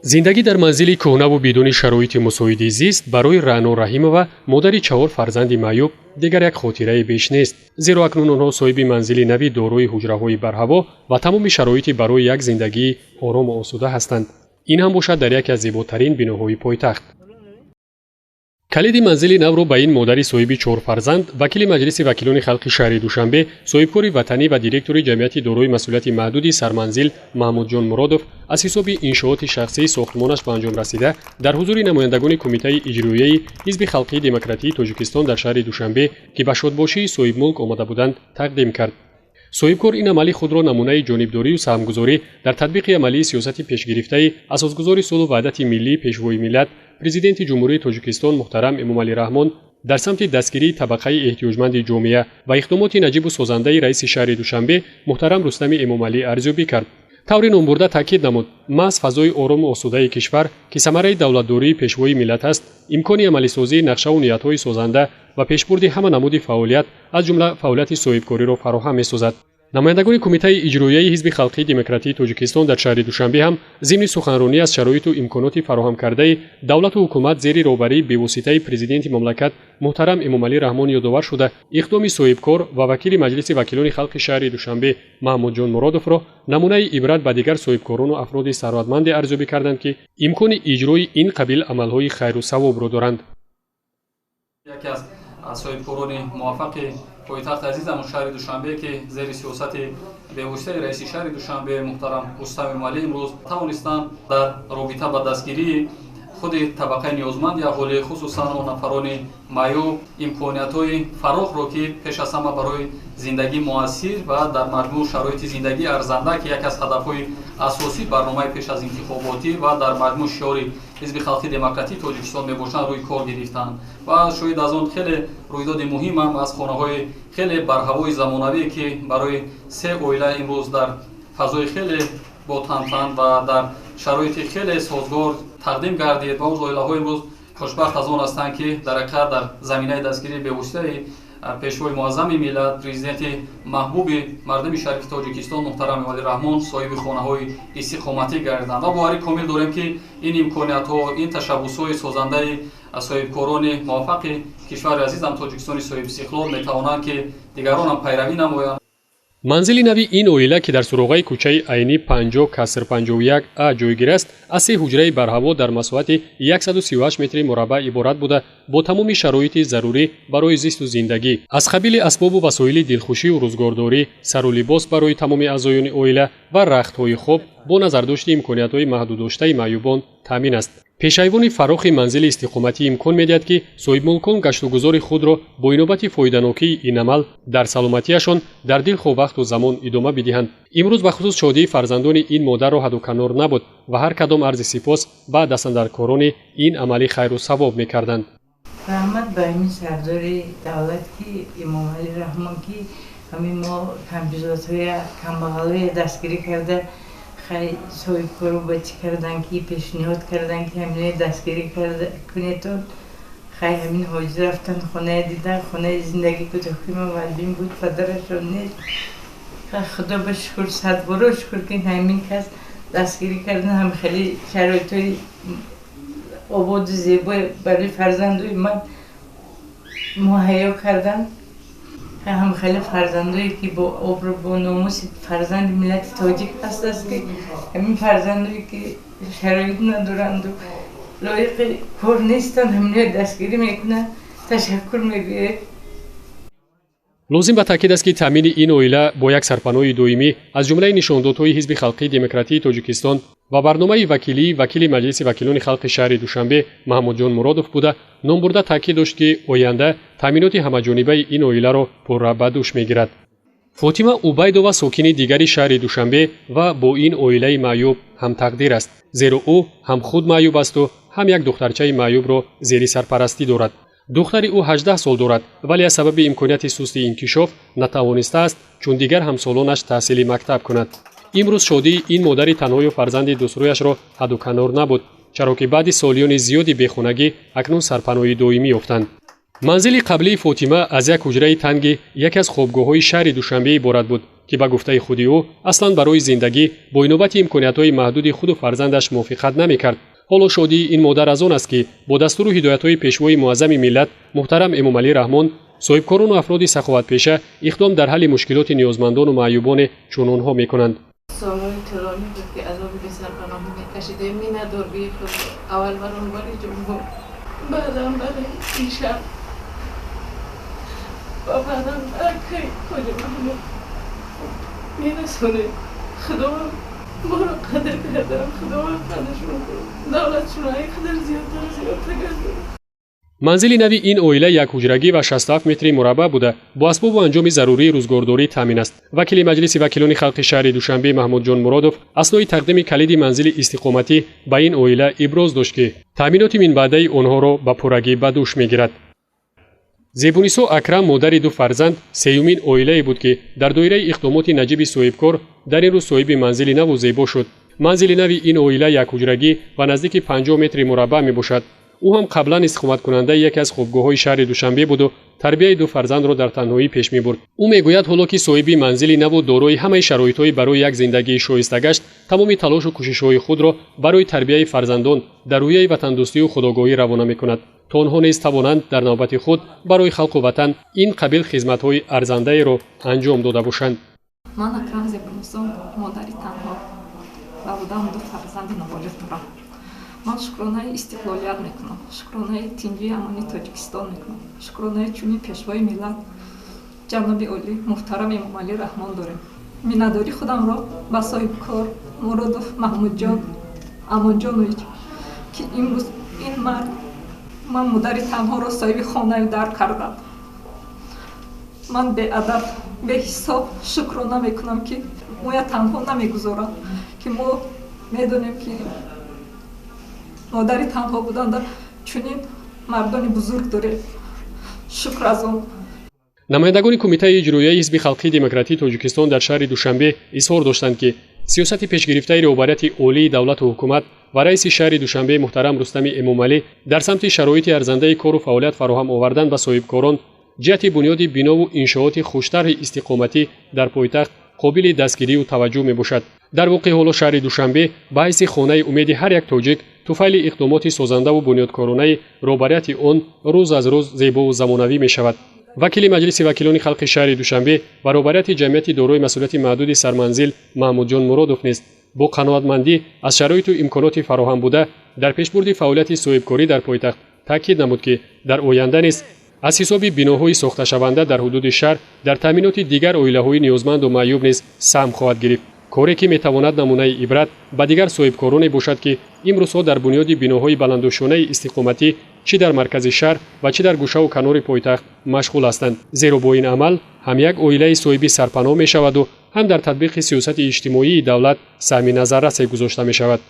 Зиндагӣ дар манзили кӯҳнаву бидуни шароити мусоиди зист барои Раъно Раҳимова, модари чаҳор фарзанди маъюб, дигар як хотираи беш нест, зеро акнун онҳо соҳиби манзили нави дорои ҳуҷраҳои барҳаво ва тамоми шароити барои як зиндагии орому осуда ҳастанд. Ин ҳам бошад дар яке аз зеботарин биноҳои пойтахт. Калиди манзили навро ба ин модари соҳиби чор фарзанд вакили Маҷлиси вакилони халқи шаҳри Душанбе, соҳибкори ватанӣ ва директори ҷамъияти дорои масъулияти маҳдуди «Сарманзил» Маҳмудҷон Муродов аз ҳисоби иншооти шахсии сохтмонаш ба анҷом расида, дар ҳузури намояндагони Кумитаи иҷроияи Ҳизби халқии демократии Тоҷикистон дар шаҳри Душанбе, ки ба шодбошии соҳибмулк омада буданд, тақдим кард. Соҳибкор ин амали худро намунаи ҷонибдорию саҳмгузорӣ дар татбиқи амалии сиёсати пешгирифтаи асосгузори сулҳу ваҳдати миллӣ, Пешвои миллат, Президенти Ҷумҳурии Тоҷикистон муҳтарам Эмомалӣ Раҳмон дар самти дастгирии табақаи эҳтиёҷманди ҷомеа ва иқдомоти наҷибу созандаи раиси шаҳри Душанбе муҳтарам Рустами Эмомалӣ арзёбӣ кард. Таври номбурда таъкид намуд, маҳз фазои орому осудаи кишвар, ки самараи давлатдории Пешвои миллат аст, имкони амалисозии нақшаву ниятҳои созанда ва пешбурди ҳама намуди фаъолият, аз ҷумла фаъолияти соҳибкориро фароҳам месозад. Намояндагони Кумитаи иҷроияи Ҳизби халқии демократии Тоҷикистон дар шаҳри Душанбе ҳам зимни суханронӣ аз шароиту имконоти фароҳамкардаи давлату ҳукумат зери роҳбарии бевоситаи Президенти мамлакат муҳтарам Эмомалӣ Раҳмон ёдовар шуда, иқдоми соҳибкор ва вакили Маҷлиси вакилони халқи шаҳри Душанбе Маҳмудҷон Муродовро намунаи ибрат ба дигар соҳибкорону афроди сарватманде арзёбӣ карданд, ки имкони иҷрои ин қабил амалҳои хайру савобро доранд. Яке аз соҳибкорони муваффақи пойтахти азизамон, шаҳри Душанбе, ки зери сиёсати бевоситаи раиси шаҳри Душанбе муҳтарам Рустам Эмомалӣ имрӯз тавонистанд дар робита ба дастгирии худи табақаи ниёзманди аҳолӣ, хусусан он нафарони маъюб, имкониятҳои фарохро, ки пеш аз ҳама барои зиндагии муассир ва дар маҷмӯъ шароити зиндагии арзанда, ки яке аз ҳадафҳои асосии барномаи пеш аз интихоботӣ ва дар маҷмӯъ шиори Ҳизби халқи демократии Тоҷикистон мебошанд, рӯи кор гирифтанд. Ва шоҳид аз он хеле рӯйдоди муҳимам аз хонаҳои хеле барҳавои замонавие, ки барои се оила имрӯз дар фазои хеле ботантан ва дар шароити хеле созгор тақдим гардид. Ва он оилаҳо имрӯз хушбахт аз он ҳастанд, ки дар ҳақиқат дар заминаи дастгирии бевоситаи Пешвои муаззами миллат, Президенти маҳбуби мардуми шарифи Тоҷикистон муҳтарам Эмомалӣ Раҳмон соҳиби хонаҳои истиқоматӣ гардиданд. Ва боварӣ комил дорем, ки ин имкониятҳо, ин ташаббусҳои созандаи соҳибкорони муваффақи кишвари азизам, Тоҷикистони соҳибистиқлол, метавонанд, ки дигаронам пайравӣ намоянд. Манзили нави ин оила, ки дар суроғаи кӯчаи Айнӣ 50 каср 51 а ҷойгир аст, аз се ҳуҷраи барҳаво дар масоҳати 138 метри мураббаъ иборат буда, бо тамоми шароити зарурӣ барои зисту зиндагӣ, аз қабили асбобу васоили дилхушию рӯзгордорӣ, сару либос барои тамоми аъзоёни оила ва рахтҳои хоб бо назардошти имкониятҳои маҳдуддоштаи маъюбон таъмин аст. Пешайвони фарохи манзили истиқоматӣ имкон медиҳад, ки соҳибмулкон гаштугузори худро бо инобати фоиданокии ин амал дар саломатиашон дар дилхоҳ вақту замон идома бидиҳанд. Имрӯз бахусус шодии фарзандони ин модарро ҳаду канор набуд ва ҳар кадом арзи сипос ба дастандаркорони ин амали хайру савоб мекарданд. Раҳмат ба ҳамин сардори давлат, ки Эмомалӣ Раҳмон, ки ҳамин мо камбизоатҳоя, камбағалҳоя дастгирӣ карда. Хай, соҳибкоро ба чӣ кардан, ки пешниҳод кардан, ки ҳаминоя дастгирӣ кунетон. Хай, ҳамин ҳоҷӣ рафтан, хонае дидан, хонаи зиндагӣ кӯтоҳкима валбин буд, падарашон нест. Худо ба шукр, садборо шукр, ки ҳамин кас дастгирӣ кардан, ҳам хеле шароитҳои ободу зебо барои фарзандои ман муҳайё кардан. Ҳам хеле фарзандое, ки бо обрӯ, бо номуси фарзанди миллати тоҷик ҳастааст, ки ҳамин фарзандое, ки шароит надоранду лоиқи кор нестанд, ҳаминоя дастгирӣ мекунанд, ташаккур мегӯед. Лозим ба таъкид аст, ки таъмини ин оила бо як сарпаноҳи доимӣ аз ҷумлаи нишондодҳои Ҳизби халқии демократии Тоҷикистон ва барномаи вакилии вакили Маҷлиси вакилони халқи шаҳри Душанбе Маҳмудҷон Муродов буда, номбурда таъкид дошт, ки оянда таъминоти ҳамаҷонибаи ин оиларо пурра ба дӯш мегирад. Фотима Убайдова сокини дигари шаҳри Душанбе ва бо ин оилаи маъюб ҳамтақдир аст, зеро ӯ ҳам худ маъюб асту ҳам як духтарчаи маъюбро зери сарпарастӣ дорад. Духтари ӯ 18 сол дорад, вале аз сабаби имконияти сусти инкишоф натавонистааст чун дигар ҳамсолонаш таҳсили мактаб кунад. Имрӯз шодии ин модари танҳою фарзанди дӯстрӯяшро ҳаду канор набуд, чаро ки баъди солиёни зиёди бехонагӣ акнун сарпаноҳи доимӣ ёфтанд. Манзили қаблии Фотима аз як ҳуҷраи танги яке аз хобгоҳҳои шаҳри Душанбе иборат буд, ки ба гуфтаи худи ӯ аслан барои зиндагӣ бо инобати имкониятҳои маҳдуди худу фарзандаш мувофиқат намекард. Ҳоло шодии ин модар аз он аст, ки бо дастуру ҳидоятҳои пешвои муаззами миллат муҳтарам Эмомалӣ Раҳмон соҳибкорону афроди саховатпеша иқдом дар ҳалли мушкилоти ниёзмандону маъюбоне чун онҳо мекунанд. Солҳои тӯлонӣ буд, ки азоби бесарпаноҳӣ мекашидем. Миннатдории худ аввал ба роҳбари ҷумҳур, баъдан барои ин шаҳр ва баъдан акай Хоҷа Маҳмуд мерасонем. Худованд моро қадр кардам, Худованд қадршон давлатшон ай қадар зиёдтар зиёдтар гардонад. Манзили нави ин оила якҳуҷрагӣ ва 67 метри мураббаъ буда, бо асбобу анҷоми зарурии рӯзгордорӣ таъмин аст. Вакили Маҷлиси вакилони халқи шаҳри Душанбе Маҳмудҷон Муродов аснои тақдими калиди манзили истиқоматӣ ба ин оила иброз дошт, ки таъминоти минбаъдаи онҳоро ба пуррагӣ ба дӯш мегирад. Зебунисо Акрам, модари ду фарзанд, сеюмин оилае буд, ки дар доираи иқдомоти наҷиби соҳибкор дар ин рӯз соҳиби манзили наву зебо шуд. Манзили нави ин оила якҳуҷрагӣ ва наздики 50 метри мураббаъ мебошад. Ӯ ҳам қаблан истиқоматкунандаи яке аз хобгоҳҳои шаҳри Душанбе буду тарбияи ду фарзандро дар танҳоӣ пеш мебурд. Ӯ мегӯяд, ҳоло ки соҳиби манзили наву дорои ҳамаи шароитҳои барои як зиндагии шоиста гашт, тамоми талошу кӯшишҳои худро барои тарбияи фарзандон дар рӯҳияи ватандӯстию худогоҳӣ равона мекунад, то онҳо низ тавонанд дар навбати худ барои халқу ватан ин қабил хизматҳои арзандаеро анҷом дода бошанд. Ман Акрам Зебунисо, модари танҳо ва будам, ду фарзанди ноболиғ дорам. Ман шукронаи истиқлолият мекунам, шукронаи тинҷии амони Тоҷикистон мекунам, шукронаи чунин пешвои миллат ҷаноби олӣ муҳтарам Эмомалӣ Раҳмон дорем. Миннатдории худамро ба соҳибкор Муродов Маҳмудҷон Амонҷонович, ки имрӯз ин мард ман модари танҳоро соҳиби хонаю дар кардам. Ман беадад, беҳисоб шукрона мекунам, ки моя танҳо намегузорад, ки мо медонем, ки модари танҳо буданда чунин мардони бузург дорем. Шукр аз он. Намояндагони Кумитаи иҷроияи Ҳизби халқии демократии Тоҷикистон дар шаҳри Душанбе изҳор доштанд, ки сиёсати пешгирифтаи роҳбарияти олии давлату ҳукумат ва раиси шаҳри Душанбе муҳтарам Рустами Эмомалӣ дар самти шароити арзандаи кору фаъолият фароҳам овардан ба соҳибкорон ҷиҳати бунёди бинову иншооти хуштарҳи истиқоматӣ дар пойтахт қобили дастгирию таваҷҷӯҳ мебошад. Дар воқеъ, ҳоло шаҳри Душанбе ба ҳайси хонаи умеди ҳар як тоҷик туфайли иқдомоти созандаву бунёдкоронаи роҳбарияти он рӯз аз рӯз зебову замонавӣ мешавад. Вакили Маҷлиси вакилони халқи шаҳри Душанбе ва роҳбарияти ҷамъияти дорои масъулияти маҳдуди «Сарманзил» Маҳмудҷон Муродов низ бо қаноатмандӣ аз шароиту имконоти фароҳам буда дар пешбурди фаъолияти соҳибкорӣ дар пойтахт таъкид намуд, ки дар оянда низ аз ҳисоби биноҳои сохташаванда дар ҳудуди шаҳр дар таъминоти дигар оилаҳои ниёзманду маъюб низ саҳм хоҳад гирифт, коре ки метавонад намунаи ибрат ба дигар соҳибкороне бошад, ки имрӯзҳо дар бунёди биноҳои баландошёнаи истиқоматӣ чӣ дар маркази шаҳр ва чӣ дар гӯшаву канори пойтахт машғул ҳастанд, зеро бо ин амал ҳам як оилаи соҳиби сарпаноҳ мешаваду ҳам дар татбиқи сиёсати иҷтимоии давлат саҳми назаррасе гузошта мешавад.